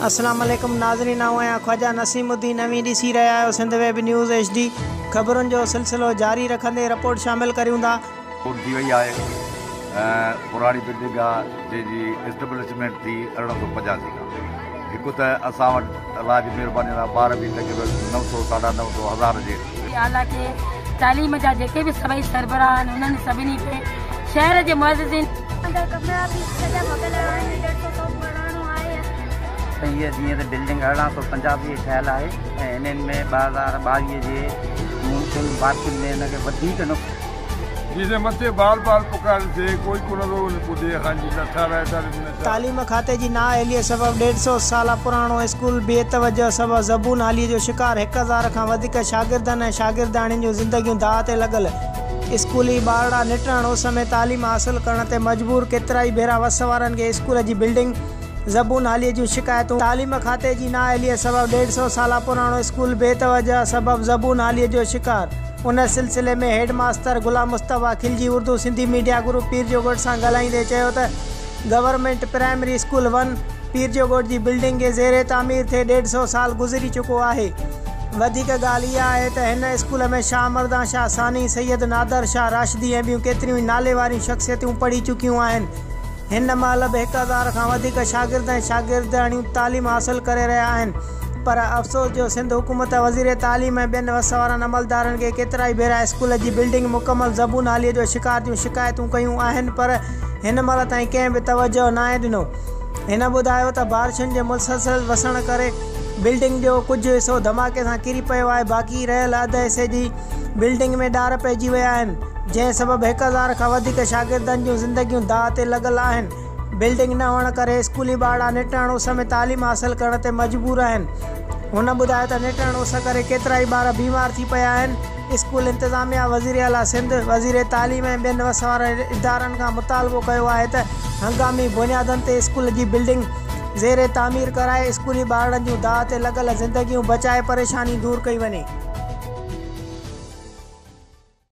اسلام عليڪم ناظرين آئون آهيان خواجه نسيم الدين اوهين ڏسي رهيا آهيو Sindh web news H D خبرن جو سلسلو جاري رکندي رپورٽ شامل ڪريون ٿا. فوت ٿي وئي آهي ۽ پراڻي بلڊنگ آ جنهن جي اسٽبلشمينٽ ٿي 1885 کان هڪ ته اسان وٽ الله جي مهرباني سان ٻار به تقريبن 900 ساڍا 900 هزار جي اعليٰ کي تعليم جا جيڪي به سڀئي سربراهه آهن انهن سڀني کي شهر جي معززين. اندر ڪمرا به سڄا ڀڳل آهن ڏيڍ سو سئو پراڻو آهي. هيء جيئن ته بلڊنگ 1885 جي ٺهيل آهي ۽ انهن ۾ 2022 جي مونسون بارشن ۾ ان کي وڌيڪ نقص. جيسين مٿي بال بال پڪار ٿئي، ڪوئي ڪونه ٿو ان ٻڌي اسان جي نه ٺهرائي ٿا ڏين نه ڇا. تعليم کاتي جي نااهليء سبب ڏيڍ سئو سالا پراڻو اسڪول بي توجهه سبب زبون حاليء جو شڪار 1000 کان وڌيڪ شاگردن ۽ شاگردياڻين جون زندگيون داء تي لڳل اسڪولي ٻارڙا نٽهڻ اس ۾ تعليم حاصل ڪرڻ تي مجبور ڪيترائي ڀيرا وس وارن کي اسڪول جي بلڊنگ زبون حاليء جون شڪايتون تعليم کاتي جي نااهليء سبب ڏيڍ سئو سالا پراڻو اسڪول بي توجهه سبب زبون حاليء جو شڪار ان سلسلي ۾ head master Ghulam Mustafa Khilji Urdu Sindhi media group Pirjogoth سان ڳالهائيندي چيو ته government primary school one Pirjogoth جي بلڊنگ کي زير تعمير ٿئي ڏيڍ سئو سال گذري چڪو آهي. وڌيڪ ڳالهه اها آهي ته هن اسڪول ۾ شاهه مردان شاهه ثاني، سيد نادر شاهه راشدي ۽ ٻيون ڪيتريون ئي نالي واريون شخصيتون پڙهي چڪيون آهن. هن مهل به 1000 کان وڌيڪ شاگرد ۽ شاگردياڻيون تعليم حاصل ڪري رهيا آهن پر افسوس جو سنڌ حڪومت وزير تعليم ۽ ٻين وس وارن عملدارن کي ڪيترائي ڀيرا اسڪول جي بلڊنگ مڪمل زبون حالي جو شڪار جون شڪايتون ڪيون آهن پر هن مهل تائين ڪنهن به توجهه ناهي ڏنو. هن ٻڌايو ته بارشن جي مسلسل وسڻ ڪري بلڊنگ جو ڪجهه حصو ڌماڪي سان ڪري پيو آهي باقي رهيل اڌ حصي جي بلڊنگ ۾ ڏار پئجي ويا آهن جنهن سبب 1000 کان وڌيڪ شاگردن جون زندگيون داء تي لڳل آهن بلڊنگ نه هئڻ ڪري اسڪولي ٻارڙا نٽهڻ اس ۾ تعليم حاصل ڪرڻ تي مجبور آهن هن ٻڌايو ته نٽهڻ اس ڪري ڪيترائي ٻار بيمار ٿي پيا آهن اسڪول انتظاميا وزيراعليٰ سنڌ، وزير تعليم ۽ ٻين وس وارن ادارن کان مطالبو ڪيو آهي ته هنگامي بنيادن تي اسڪول جي بلڊنگ زير تعمير ڪرائي اسڪولي ٻارڙن جون داء تي لڳل زندگيون بچائي پريشاني دور ڪئي وڃي.